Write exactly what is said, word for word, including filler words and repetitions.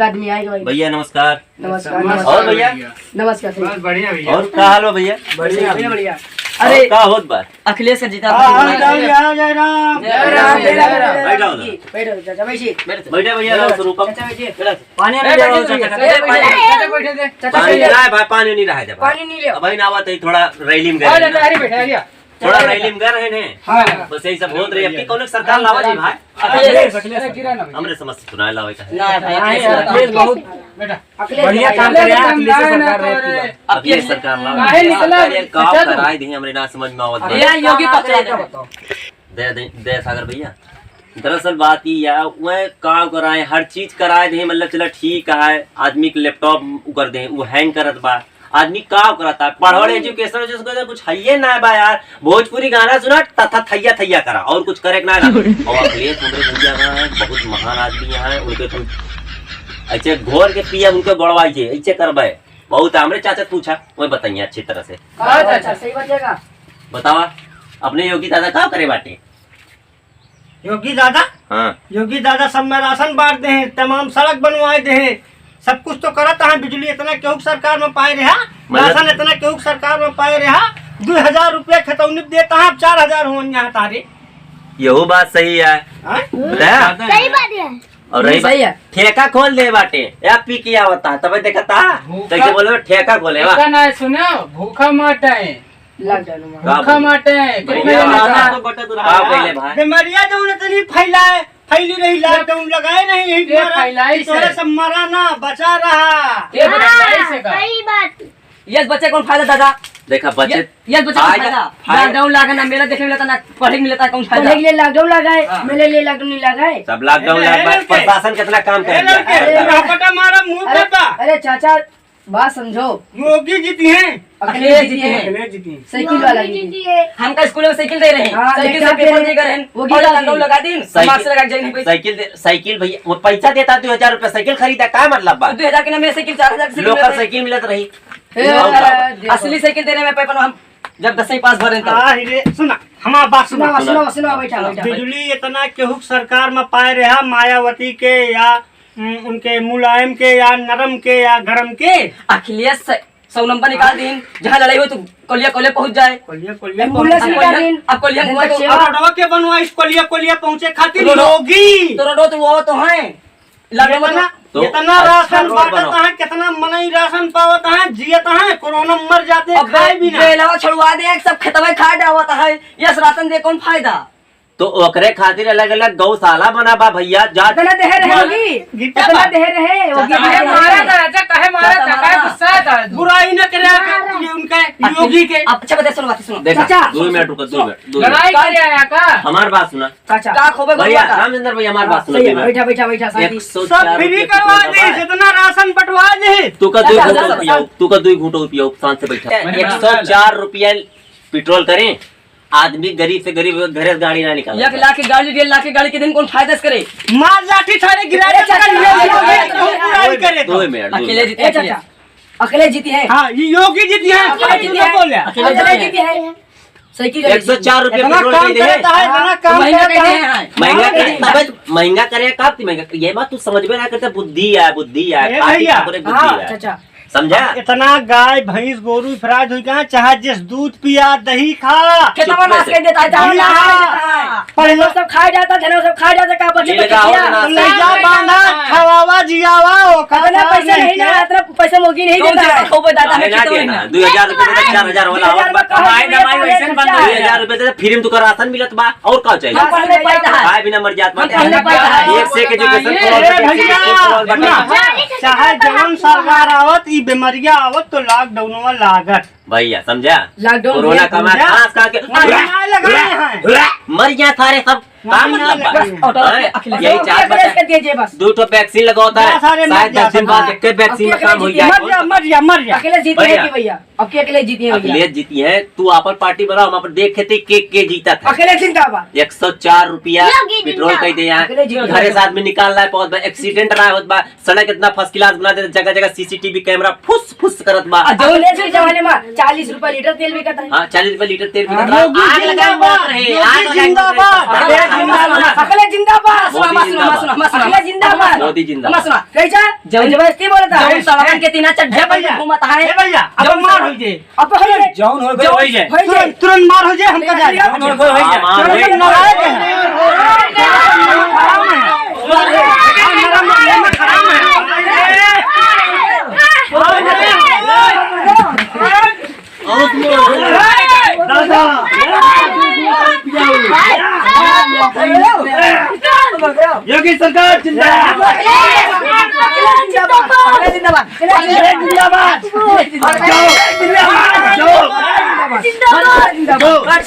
आदमी आएगा भाई। भैया नमस्कार। नमस्कार, नमस्कार। और भैया? नमस्कार, सही। बस बढ़िया भैया। और का हाल बा भैया? बढ़िया, बढ़िया। और अरे, का होत बा? अखिलेश का जीता हाँ, हाँ, जय राम, जय राम। जय राम, जय राम। बैठा हो ना। बैठो, चाचा, बैठिए। बैठा भैया, रहो, रुको। चाचा, बैठिए। बैठा। पानी ए, नहीं ले आओ, बैठिए, चाचा, बैठिए, चाचा, बैठिए। बैठिए। चाचा, पानी बैठिए। नहीं रहा है भाई, पानी नहीं रहा है जब। पानी नहीं ले आओ। अब भाई ना आवत है, थोड़ा रैली में गए हाँ, हैं ना। चाचा, अरे बैठा, अरे। थोड़ा रैली में गए रहे हैं। हाँ। बस यही सब होत रही। अब की कौन सरकार लावा जी भाई? अखिलेश, अखिलेश। हमरे समझ से चुनाव लावे का है। ना भाई, अखिलेश, अखिलेश बहुत बेटा, अखिलेश बढ़िया काम करे, अखिलेश सरकार रहे। अब अखिलेश सरकार लावे। काहे निकला? सरकार ये काम कराए दी, हमरे ना समझ में आवत बा। भैया, योगी पकड़ा दे। दे, दे, दे सागर भैया। दरअसल बात ई है, वह काम कराए, हर चीज कराए दे, मतलब चला ठीक है, आदमी के laptop उ कर दे, वो hang करत बा, आदमी का करत है, पढ़वड़ education, education कुछ हइये ना बा यार। भोजपुरी गाना सुना, तथा थैया थैया करा, और कुछ करे के ना ना। और अखिलेश हमरे भैया ना है, बहुत महान आदमी है, उनके तुम ऐसे घोर के पिया, उनके गोड़वाई जे, ऐसे करबे। बहुत हमरे चाचा पूछा, वही बताइए अच्छी तरह से। हाँ चाचा, सही बतिया का। बतावा, अपने योगी दादा का करे बाटे? योगी दादा? हाँ। योगी दादा सब में राशन बांट दे हैं, तमाम सड़क बनवाए दे हैं, सब कुछ तो करत हैं। बिजली इतना केहू के सरकार में पाए रहा, मतलब राशन इतना केहू के सरकार में पाए रहा, दो हजार रुपया खतौनी देता है, अब चार हजार हो यहाँ तारे। यहू बात सही है। हाँ? हैं? सही बात है। और रही सही बात, है। ठेका खोल दे बाटे, या पी के आवता, तबे देखता, भूखा कैसे बोले, ठेका खोले, वाह। ऐसा ना सुनो, भूखा मरता है। लॉकडाउन में। का भूखा बोले? माटे, भैया, कितना भूखा माटे? तो बटत रहा का है। पहले भाई? बीमारियां जो उन्हें तनी फैलाए, फैली रही, लॉकडाउन लगाए नहीं, यही ये तुम्हारा, फैलाई से। तुम्हारा सब मरा ना, बचा रहा। ये बचा हाँ, से का? सही बात। ये बच्चे कौन फायदा दादा? देखा, बच्चे ये, ये बच्चे कौन आज फायदा? फायदा। लॉकडाउन लागे ना, मेला देखे मिलता ना, पढ़े मिलता, कौन फायदा? पढ़े के लिए लॉकडाउन लगाए, हाँ। मेले लिए लॉकडाउन नहीं लगाए। सब लॉकडाउन ए, लगा, ए, लड़के। प्रशासन कितना काम ए, कर दिया। लड़के, अरे, अरे, अरे, चाचा, बात समझो। योगी जीती हैं। अखिलेश जीती हैं। अखिलेश जीती हैं। साइकिल वाला योगी जीती हैं। जीती है। हमका स्कूल में साइकिल दे रहे हैं। हाँ, साइकिल से पेपर दे रहे हैं। वो और लगा दो। लगा दी। साइकिल, मास्क लगा के जाए नहीं पैसा। साइकिल दे, साइकिल भैया, वो पैसा देता दो हजार रुपया, साइकिल खरीदा, का मतलब बा? दो हजार के नाम में साइकिल, चार हजार की साइकिल लोकल मिलत रही। साइकिल मिलत रही। ए, और का बा? असली साइकिल देने में पेपर हम जब दसवीं पास भरे तो। आ, रे, सुना, हमार बात सुना। सुना, सुना, सुना, बैठा, बैठा, बैठा। बिजली इतना केहू के सरकार में पाए रहा, मायावती के या उम, उनके मुलायम के या नरम के या गरम के? अखिलेश से-, सौ नंबर निकाल दीन, जहाँ लड़ाई हो तो कोलिया, कोलिया पहुँच जाए। कोलिया, कोलिया एम्बुलेंस पहुँच निकाल जाए। दीन। अब कोलिया जनता हुआ तो सेवा। अब रोडवा के बनवाइस कोलिया, कोलिया पहुँचे खातिर रोडो-, योगी। तो रोडो तो वो तो हैं। लड़ो इतना, तो इतना अच्छा राशन रोड बांटत बनाओ। हैं, कितना मनई राशन पावत हैं, जियत हैं, कोरोना मर जाते, अब खाए भी ना। बेलवा छुड़वा दे, सब खेतवा खा डावत है, यस राशन दे कौन फायदा? तो ओकरे खातिर अलग-अलग गौशाला बना बा भैया, जा इतना देहे रहे माल होगी, गिट्टा इतना बा। देहे रहे होगी, चाचा, काहे मारा था, चाचा, काहे मारा था, काहे गुस्सा था तू? बुराई न करे आप, ये उनका योगी के। अच्छा, बता, सुनो बात, सुनो। देखा, चाचा, दो मिनट रुको, दो मिनट, दो मिनट। लड़ाई करे आया का? हमार बात सुना। चाचा। का खोबे भैया, बबुआ का? रामचंद्र भैया, हमार बात सुना, सही है, दो मिनट। बैठा, बैठा, बैठा, शांति। एक सौ चार सब फ्री रुपया करवा पेट्रोल दे, बा। जितना राशन बंटवा दे। तू का दो घूंटो पियो, शांत से बैठा। एक सौ चार रुपया पेट्रोल करें, आदमी गरीब से गरीब घरे से गाड़ी ना निकाले। एक लाख की गाड़ी, डेढ़ लाख की गाड़ी के दिन कौन फायदा से करे? मार लाठी थारे गिरा दे, अरे चाचा, पकड़ लिया, अरे चाचा, बुराई करे तो। दो मिनट, दो अकेले मिनट। जीते, ए अकेले। चाचा, अकेले जीती है। हाँ, ये योगी जीती है, अकेले जीती है। बोल रहा। अकेले जीती है। साइकिल एक सौ चार रुपया इतना पेट्रोल काम दे दे। करता है, इतना काम महंगा करता है। महंगा करे, तब महंगा करे, का महंगा? ये बात तू समझ में ना करता, बुद्धि है, बुद्धि है, ए खाटी भैया। ठाकुर एक बुद्धि हाँ, है। चाचा। समझा? इतना गाय, भैंस, गोरू फ्राज हुई कहाँ, चाहे जिस दूध पिया, दही खा। खेतवा चुप नाश से। कर देता है, चाहे भैया। नाश कर देता है। पहले सब खा जाता, धनो सब खा जाता, का बचे ये तो लगाओ क्या? ना। ले जा बांधा, खवावा, जियावा, ओकर इतना पैसा नहीं ना, इतना पैसा मोगी नहीं देता है। खूब दादा, काहे ना देना? दो हजार रुपया देता, चार हजार वाला और दो हजार में कहाँ कमाई, दमाई वैसे बंद है। दो हजार रुपया देता, फ्री में तुका राशन मिलत बा, और का चाहिए? हम पहले पैदा है। खाए बिना मर जात हम बाटे। पहले पैदा है। एक से एक एजुकेशन ए, ए, भैया, सुना, चाहे जवन सरकार आवत, ई बीमारिया आवत तो लॉकडाउनवा लागत। भैया, समझा? लॉकडाउन कोरोना का मार समझा? खास करके मर गया था रे सब। का मतलब बा? बस, ऑटो हैं? अखिलेश। यही चार अखिलेश बचा। के दीजिए बस। दो ठो वैक्सीन लगावता है। जा सारे मर शायद जा, दस दिन बाद हाँ। एक वैक्सीन में काम हो जाए। मर जा, मर जा, मर जा। अखिलेश जीती है भैया। कि भैया? अब के अखिलेश जीती है भैया? अखिलेश जीती है। तू अपन पार्टी बनाओ, हम अपन देख के के, के जीता था। अखिलेश जिंदाबाद। एक सौ चार रुपया योगी पेट्रोल जिंदाबाद। कह दे यहाँ। अखिलेश जिंदाबाद। घरे से आदमी निकाल रहा है, बहुत बड़ा एक्सीडेंट रहा होत बा, सड़क इतना फर्स्ट क्लास बना देते, जगह जगह सीसीटीवी कैमरा फुस फुस करत बा। आ, जौन अखिलेश के जमाने में चालीस रुपया लीटर तेल बिकत है। हाँ, चालीस रुपया लीटर तेल बिकत है। योगी आग लगाए जिंदाबाद, मरत रहे, योगी आग लगाए जिंदाबाद। मरत रहे। अखिलेश जिंदाबाद। अखिलेश जिंदाबाद। मोदी जिंदाबाद। अखिलेश जिंदाबाद। मोदी जिंदाबाद। सुना, सुना। कैसा? जब जबरदस्ती बोलता है। जब सड़कन के तीना चड्ढे ए भैया, घूमत है। ए भैया, अब जब मार हो जे। अब तो हो जे। जौन हो गए, जौन हो जे। तुरंत, तुरंत मार हो जे, हमका जाए। जौन हो गए, हो जे। हाँ, मार हो जे। तुरंत मार हो जे। योगी सरकार जिंदाबाद। जिंदाबाद। जिंदाबाद।